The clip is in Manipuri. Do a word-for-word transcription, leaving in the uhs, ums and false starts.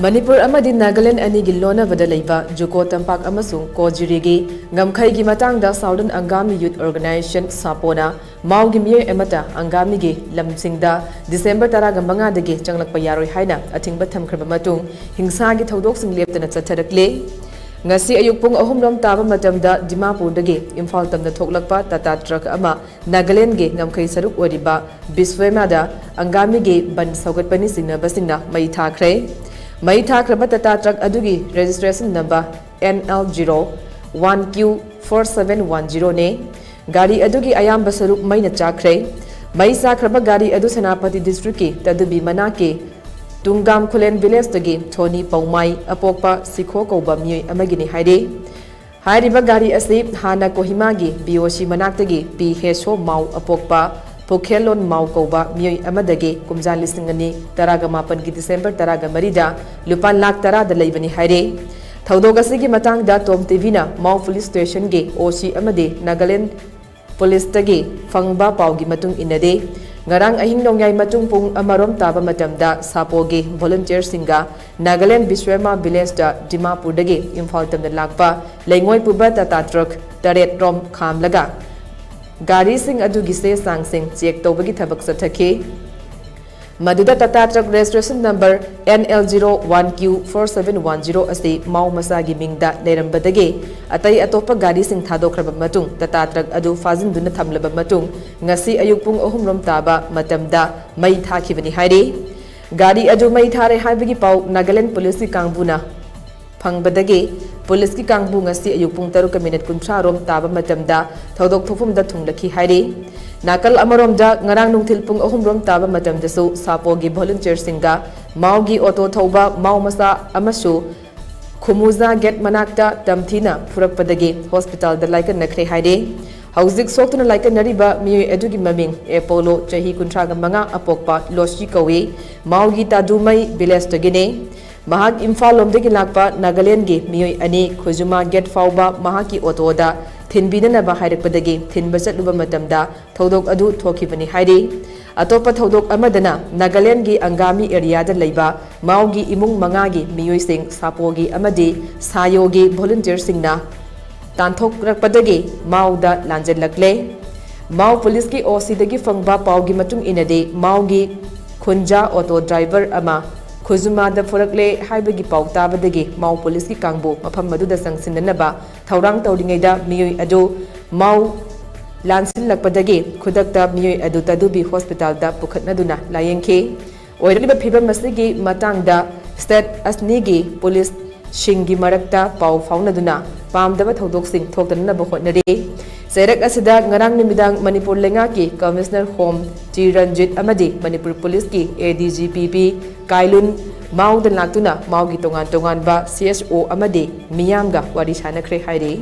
ꯃꯅꯤꯄꯨꯔ ꯑꯃꯗꯤ ꯅꯥꯒꯥꯂꯦꯟ ꯑꯅꯤꯒꯤ ꯂꯣꯟꯅꯕꯗ ꯂꯩꯕ ꯖꯨꯀꯣ ꯇꯝꯄꯥꯛ ꯑꯃꯁꯨꯡ ꯀꯣꯖꯤꯔꯤꯒꯤ ꯉꯝꯈꯩꯒꯤ ꯃꯇꯥꯡꯗ Southern Angami Youth Organization, ꯁꯥꯄꯣꯅ ꯃꯥꯎꯒꯤ ꯃꯤꯑꯣꯏ ꯑꯃꯠꯇ ꯑꯪꯒꯥꯃꯤꯒꯤ ꯂꯝꯁꯤꯡꯗ ꯗꯤꯁꯦꯝꯕꯔ ꯇꯔꯥꯒ ꯃꯉꯥꯗꯒꯤ ꯆꯪꯂꯛꯄ ꯌꯥꯔꯣꯏ ꯍꯥꯏꯅ ꯑꯊꯤꯡꯕ ꯊꯝꯈ꯭ꯔꯕ ꯃꯇꯨꯡ, ꯍꯤꯡꯁꯥꯒꯤ ꯊꯧꯗꯣꯛꯁꯤꯡ ꯂꯦꯞꯇꯅ ꯆꯠꯊꯔꯛꯂꯦ꯫ ꯉꯁꯤ ꯑꯌꯨꯛ ꯄꯨꯡ ꯑꯍꯨꯝ ꯔꯣꯝ ꯇꯥꯕ ꯃꯇꯝꯗ ꯗꯤꯃꯥꯄꯨꯔꯗꯒꯤ ꯏꯝꯐꯥꯜ ꯇꯝꯅ ꯊꯣꯛꯂꯛꯄ ꯇꯥꯇꯥ ꯇ꯭ꯔꯛ ꯑꯃ ꯅꯥꯒꯥꯂꯦꯟꯒꯤ ꯉꯝꯈꯩ ꯁꯔꯨꯛ ꯑꯣꯏꯔꯤꯕ ꯕꯤꯁ꯭ꯋꯦꯃꯥꯗ ꯑꯪꯒꯥꯃꯤꯒꯤ ꯕꯟ ꯁꯧꯒꯠꯄꯅꯤ ꯆꯤꯡꯅꯕꯁꯤꯡꯅ ꯃꯩ ꯊꯥꯈ꯭ꯔꯦ꯫ ꯃꯩ ꯊꯥꯈ꯭ꯔꯕ ꯇꯥꯇꯥ ꯇ꯭ꯔꯛ ꯑꯗꯨꯒꯤ registration number N L zero one Q four seven one zero ꯅꯦ꯫ ꯒꯥꯔꯤ ꯑꯗꯨꯒꯤ ꯑꯌꯥꯝꯕ ꯁꯔꯨꯛ ꯃꯩꯅ ꯆꯥꯛꯈ꯭ꯔꯦ꯫ ꯃꯩ ꯆꯥꯛꯈ꯭ꯔꯕ ꯒꯥꯔꯤ ꯑꯗꯨ ꯁꯦꯅꯥꯄꯇꯤ ꯗꯤꯁꯇ꯭ꯔꯤꯛꯀꯤ ꯇꯗꯨꯕꯤ ꯃꯅꯥꯛꯀꯤ ꯇꯨꯡꯒꯥꯝ ꯈꯨꯂꯦꯟ ꯚꯤꯂꯦꯖꯇꯒꯤ ꯊꯣꯅꯤ ꯄꯧꯃꯥꯏ ꯑꯄꯣꯛꯄ ꯁꯤꯈꯣ ꯀꯧꯕ ꯃꯤꯑꯣꯏ ꯑꯃꯒꯤꯅꯤ ꯍꯥꯏꯔꯤ꯫ ꯍꯥꯏꯔꯤꯕ ꯒꯥꯔꯤ ꯑꯁꯤ ꯍꯥꯟꯅ ꯀꯣꯍꯤꯃꯥꯒꯤ B O C ꯃꯅꯥꯛꯇꯒꯤ ꯄꯤ ꯍꯦꯁꯣ ꯃꯥꯎ ꯑꯄꯣꯛꯄ ꯄꯨꯈꯦꯜꯂꯣꯟ ꯃꯥꯎ ꯀꯧꯕ ꯃꯤꯑꯣꯏ ꯑꯃꯗꯒꯤ ꯀꯨꯝꯖꯥ ꯂꯤꯁꯤꯡ ꯑꯅꯤ ꯇꯔꯥꯒ ꯃꯥꯄꯟꯒꯤ ꯗꯤꯁꯦꯝꯕꯔ ꯇꯔꯥꯒ ꯃꯔꯤꯗ ꯂꯨꯄꯥ ꯂꯥꯈ ꯇꯔꯥꯗ ꯂꯩꯕꯅꯤ ꯍꯥꯏꯔꯤ꯫ ꯊꯧꯗꯣꯛ ꯑꯁꯤꯒꯤ ꯃꯇꯥꯡꯗ ꯇꯣꯝ ꯇꯤꯚꯤꯅ ꯃꯥꯎ ꯄꯨꯂꯤꯁ ꯁ꯭ꯇꯦꯁꯟꯒꯤ O C ꯑꯃꯗꯤ ꯅꯥꯒꯥꯂꯦꯟ ꯄꯨꯂꯤꯁꯇꯒꯤ ꯐꯪꯕ ꯄꯥꯎꯒꯤ ꯃꯇꯨꯡ ꯏꯟꯅꯗꯤ, ꯉꯔꯥꯡ ꯑꯍꯤꯡ ꯅꯣꯡꯌꯥꯏ ꯃꯇꯨꯡ ꯄꯨꯡ ꯑꯃꯔꯣꯝ ꯇꯥꯕ ꯃꯇꯝꯗ ꯁꯥꯄꯣꯒꯤ ꯚꯣꯂꯨꯟꯇꯤꯌꯔꯁꯤꯡꯒ ꯅꯥꯒꯥꯂꯦꯟ ꯕꯤꯁ꯭ꯋꯦꯃꯥ ꯚꯤꯂꯦꯖꯇ ꯗꯤꯃꯥꯄꯨꯔꯗꯒꯤ ꯏꯝꯐꯥꯜ ꯇꯝꯅ ꯂꯥꯛꯄ ꯂꯩꯉꯣꯏ ꯄꯨꯕ ꯇꯥꯇꯥ ꯇ꯭ꯔꯛ ꯇꯔꯦꯠ ꯔꯣꯝ ꯈꯥꯝꯂꯒ ꯒꯥꯔꯤꯁꯤꯡ ꯑꯗꯨꯒꯤ ꯆꯦ ꯆꯥꯡꯁꯤꯡ ꯆꯦꯛ ꯇꯧꯕꯒꯤ ꯊꯕꯛ ꯆꯠꯊꯈꯤ꯫ ꯃꯗꯨꯗ Tata truck registration number N L zero one Q four seven one zero ꯑꯁꯤ ꯃꯥꯎ ꯃꯆꯥꯒꯤ ꯃꯤꯡꯗ ꯂꯩꯔꯝꯕꯗꯒꯤ ꯑꯇꯩ ꯑꯇꯣꯞꯄ ꯒꯥꯔꯤꯁꯤꯡ ꯊꯥꯗꯣꯛꯈ꯭ꯔꯕ ꯃꯇꯨꯡ ꯇꯥꯇꯥ ꯇ꯭ꯔꯛ ꯑꯗꯨ ꯐꯥꯖꯤꯟꯗꯨꯅ ꯊꯝꯂꯕ ꯃꯇꯨꯡ ꯉꯁꯤ ꯑꯌꯨꯛ ꯄꯨꯡ ꯑꯍꯨꯝ ꯔꯣꯝ ꯇꯥꯕ ꯃꯇꯝꯗ ꯃꯩ ꯊꯥꯈꯤꯕꯅꯤ ꯍꯥꯏꯔꯤ꯫ ꯒꯥꯔꯤ ꯑꯗꯨ ꯃꯩ ꯊꯥꯔꯦ ꯍꯥꯏꯕꯒꯤ ꯄꯥꯎ ꯅꯥꯒꯥꯂꯦꯟ ꯄꯨꯂꯤꯁꯀꯤ ꯀꯥꯡꯕꯨꯅ ꯐꯪꯕꯗꯒꯤ ꯄꯨꯂꯤꯁꯀꯤ ꯀꯥꯡꯕꯨ ꯉꯁꯤ ꯑꯌꯨꯛ ꯄꯨꯡ ꯇꯔꯨꯛꯀ ꯃꯤꯅꯤꯠ ꯀꯨꯟꯊ꯭ꯔꯥ ꯔꯣꯝ ꯇꯥꯕ ꯃꯇꯝꯗ ꯊꯧꯗꯣꯛ ꯊꯣꯛꯐꯝꯗ ꯊꯨꯡꯂꯈꯤ ꯍꯥꯏꯔꯤ꯫ ꯅꯥꯀꯜ ꯑꯃꯔꯣꯝꯗ ꯉꯔꯥꯡ ꯅꯨꯡꯊꯤꯜ ꯄꯨꯡ ꯑꯍꯨꯝ ꯔꯣꯝ ꯇꯥꯕ ꯃꯇꯝꯗꯁꯨ ꯁꯥꯄꯣꯒꯤ ꯚꯣꯂꯨꯟꯇꯤꯌꯔꯁꯤꯡꯒ ꯃꯥꯎꯒꯤ ꯑꯣꯇꯣ ꯊꯧꯕ ꯃꯥꯎ ꯃꯆꯥ ꯑꯃꯁꯨ ꯈꯨꯃꯨꯖꯥ ꯒꯦꯠ ꯃꯅꯥꯛꯇ ꯇꯝꯊꯤꯅ ꯐꯨꯔꯛꯄꯗꯒꯤ ꯍꯣꯁꯄꯤꯇꯥꯜꯗ ꯂꯥꯏꯀꯠꯅꯈ꯭ꯔꯦ ꯍꯥꯏꯔꯤ꯫ ꯍꯧꯖꯤꯛ ꯁꯣꯛꯇꯨꯅ ꯂꯥꯏꯀꯠꯅꯔꯤꯕ ꯃꯤꯑꯣꯏ ꯑꯗꯨꯒꯤ ꯃꯃꯤꯡ ꯑꯦꯄꯣꯂꯣ, ꯆꯍꯤ ꯀꯨꯟꯊ꯭ꯔꯥꯒ ꯃꯉꯥ, ꯑꯄꯣꯛꯄ ꯂꯣꯁꯤ ꯀꯧꯏ꯫ ꯃꯥꯎꯒꯤ ꯇꯥꯗꯨꯃꯩ ꯚꯤꯂꯦꯖꯇꯒꯤꯅꯤ꯫ ꯃꯍꯥꯛ ꯏꯝꯐꯥꯜ ꯂꯣꯝꯗꯒꯤ ꯂꯥꯛꯄ ꯅꯥꯒꯥꯂꯦꯟꯒꯤ ꯃꯤꯑꯣꯏ ꯑꯅꯤ ꯈꯨꯖꯨꯃꯥ ꯒꯦꯠ ꯐꯥꯎꯕ ꯃꯍꯥꯛꯀꯤ ꯑꯣꯇꯣꯗ ꯊꯤꯟꯕꯤꯅꯅꯕ ꯍꯥꯏꯔꯛꯄꯗꯒꯤ ꯊꯤꯟꯕ ꯆꯠꯂꯨꯕ ꯃꯇꯝꯗ ꯊꯧꯗꯣꯛ ꯑꯗꯨ ꯊꯣꯛꯈꯤꯕꯅꯤ ꯍꯥꯏꯔꯤ꯫ ꯑꯇꯣꯞꯄ ꯊꯧꯗꯣꯛ ꯑꯃꯗꯅ ꯅꯥꯒꯥꯂꯦꯟꯗꯒꯤ ꯑꯪꯒꯥꯃꯤ ꯑꯦꯔꯤꯌꯥꯗ ꯂꯩꯕ ꯃꯥꯎꯒꯤ ꯏꯃꯨꯡ ꯃꯉꯥꯒꯤ ꯃꯤꯑꯣꯏꯁꯤꯡ ꯁꯥꯄꯣꯒꯤ ꯑꯃꯗꯤ ꯁꯥꯌꯣꯒꯤ ꯚꯣꯂꯨꯟꯇꯤꯌꯔꯁꯤꯡꯅ ꯇꯥꯟꯊꯣꯛꯂꯛꯄꯗꯒꯤ ꯃꯥꯎꯗ ꯂꯥꯟꯖꯜꯂꯛꯂꯦ꯫ ꯃꯥꯎ ꯄꯨꯂꯤꯁꯀꯤ ꯑꯣ ꯁꯤꯗꯒꯤ ꯐꯪꯕ ꯄꯥꯎꯒꯤ ꯃꯇꯨꯡ ꯏꯟꯅꯗꯤ, ꯃꯥꯎꯒꯤ ꯈꯨꯟꯖꯥ ꯑꯣꯇꯣ ꯗ꯭ꯔꯥꯏꯚꯔ ꯑꯃ ꯈꯨꯖꯨꯃꯥꯗ ꯐꯨꯔꯛꯂꯦ ꯍꯥꯏꯕꯒꯤ ꯄꯥꯎ ꯇꯥꯕꯗꯒꯤ ꯃꯥꯎ ꯄꯨꯂꯤꯁꯀꯤ ꯀꯥꯡꯕꯨ ꯃꯐꯝ ꯑꯗꯨꯗ ꯆꯪꯁꯤꯟꯅꯅꯕ ꯊꯧꯔꯥꯡ ꯇꯧꯔꯤꯉꯩꯗ ꯃꯤꯑꯣꯏ ꯑꯗꯨ ꯃꯥꯎ ꯂꯥꯟꯁꯤꯜꯂꯛꯄꯗꯒꯤ ꯈꯨꯗꯛꯇ ꯃꯤꯑꯣꯏ ꯑꯗꯨ ꯇꯗꯨꯕꯤ ꯍꯣꯁꯄꯤꯇꯥꯜꯗ ꯄꯨꯈꯠꯅꯗꯨꯅ ꯂꯥꯌꯦꯡꯈꯤ꯫ ꯑꯣꯏꯔꯛꯂꯤꯕ ꯐꯤꯕꯝ ꯑꯁꯤꯒꯤ ꯃꯇꯥꯡꯗ ꯁ꯭ꯇꯦꯠ ꯑꯁꯅꯤꯒꯤ ꯄꯨꯂꯤꯁꯁꯤꯡꯒꯤ ꯃꯔꯛꯇ ꯄꯥꯎ ꯐꯥꯎꯅꯗꯨꯅ ꯄꯥꯝꯗꯕ ꯊꯧꯗꯣꯛꯁꯤꯡ ꯊꯣꯛꯇꯅꯅꯕ ꯍꯣꯠꯅꯔꯤ꯫ ꯆꯩꯔꯛ ꯑꯁꯤꯗ ꯉꯔꯥꯡ ꯅꯨꯃꯤꯗꯥꯡ ꯃꯅꯤꯄꯨꯔ ꯂꯩꯉꯥꯛꯀꯤ ꯀꯃꯤꯁꯅꯔ ꯍꯣꯝ ꯇꯤ ꯔꯟꯖꯤꯠ ꯑꯃꯗꯤ ꯃꯅꯤꯄꯨꯔ ꯄꯨꯂꯤꯁꯀꯤ ꯑꯦ ꯗꯤ ꯖꯤ ꯄꯤ ꯄꯤ ꯀꯥꯏꯂꯨꯟ ꯃꯥꯎꯗ ꯂꯥꯛꯇꯨꯅ ꯃꯥꯎꯒꯤ ꯇꯣꯉꯥꯟ ꯇꯣꯉꯥꯟꯕ ꯁꯤ ꯑꯦꯁ ꯑꯣ ꯑꯃꯗꯤ ꯃꯤꯌꯥꯝꯒ ꯋꯥꯔꯤ ꯁꯥꯅꯈ꯭ꯔꯦ ꯍꯥꯏꯔꯤ꯫